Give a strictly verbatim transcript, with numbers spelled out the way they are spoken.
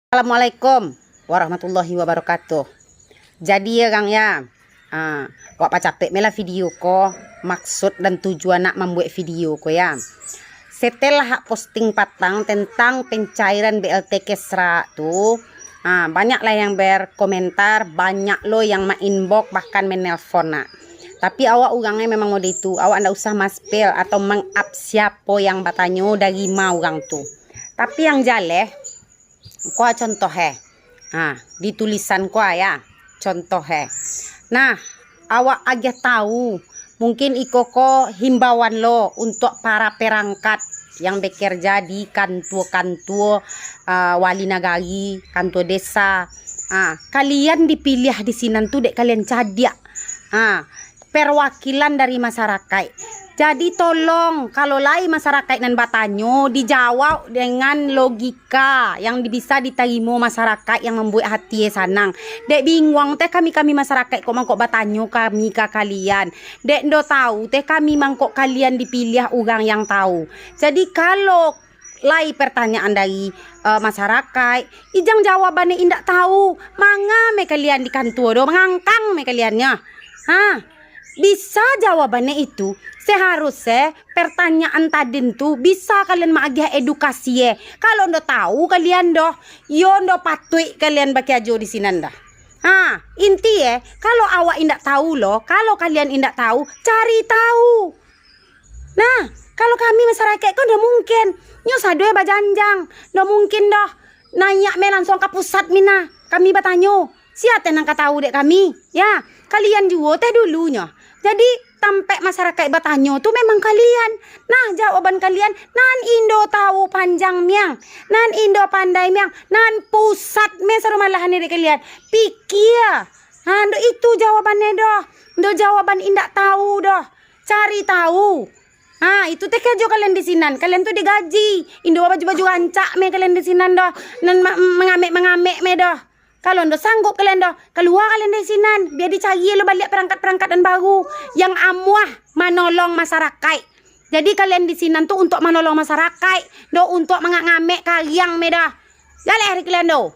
Assalamualaikum warahmatullahi wabarakatuh. Jadi ya, Gang, ya, ah, awak pacapek me lah video ko, maksud dan tujuan nak mambuek video ko, ya. Setelah awak posting patang tentang pencairan B L T Kesra tu, ah, banyak lah yang berkomentar, banyak lo yang ma-inbox, bahkan menelpon nak. Tapi awak urangnya memang model itu, awak ndak usah maspel atau meng-up siapo yang batanyo dari ma urang tu. Tapi yang jaleh, ko contoh eh. Ha, di tulisan ko ya, contoh eh. Nah, awak agiah tahu, mungkin iko ko himbauan lo untuk para perangkat yang bekerja di kantua-kantua, ah, wali nagari, kantua desa. Ah, kalian dipiliah di sinan tu dek kalian cadiak. Ah, perwakilan dari masyarakat. Jadi tolong, kalau lai masyarakat nan batanyo, dijawab dengan logika yang bisa ditarimo masyarakat yang mambuek hati sanang. Dek binguang teh kami-kami masyarakat kok mangkok batanyo kami ka kalian. Dek ndo tahu teh kami mangkok kalian dipiliah urang yang tahu. Jadi kalau lai pertanyaan dari, eh, masyarakat, ijang jawabannya indak tahu, manga me kalian di kantua do, mangangkang me kaliannyo. Ha, bisa jawabannya itu, seharusnya pertanyaan tadin tu bisa kalian maagiah edukasi eh. Kalau ndo tahu kalian doh, yo ndo patuik kalian bakiajo di sinan dah. Ha, inti eh, kalau awak indak tahu lo, kalau kalian indak tahu, cari tahu. Nah, kalau kami masyarakat ko ndo mungkin. Nyo sado eh bajanjang. Ndo mungkin doh. Naiak me lansuang ka pusat mina. Kami batanyo, sia teh nan ka tahu dek kami? Ya, kalian juo teh dulunyo. Jadi, tampek masyarakat batanyo tu memang kalian. Nah, jawaban kalian, nan indo tahu panjang miang, nan indo pandai miang, nan pusat me sarumalah ni dek kalian. Pikia. Ha, ndo itu jawabannya doh. Ndo jawaban indak tahu doh. Cari tahu. Ha, itu teh kerjo kalian di sinan. Kalian tu digaji. Indo baju-baju rancak me kalian di sinan doh. Nan ma-, mangamek-mangamek me doh. Kalau ndo sanggup kalian doh, kalua kalian dari sinan. Bia dicari lo baliak perangkat-perangkat nan baru yang amuah manolong masyarakat. Jadi kalian di sinan tu untuk manolong masyarakat, ndo untuk mangamek-ngamek kariang me doh. Jaleh dari kalian doh.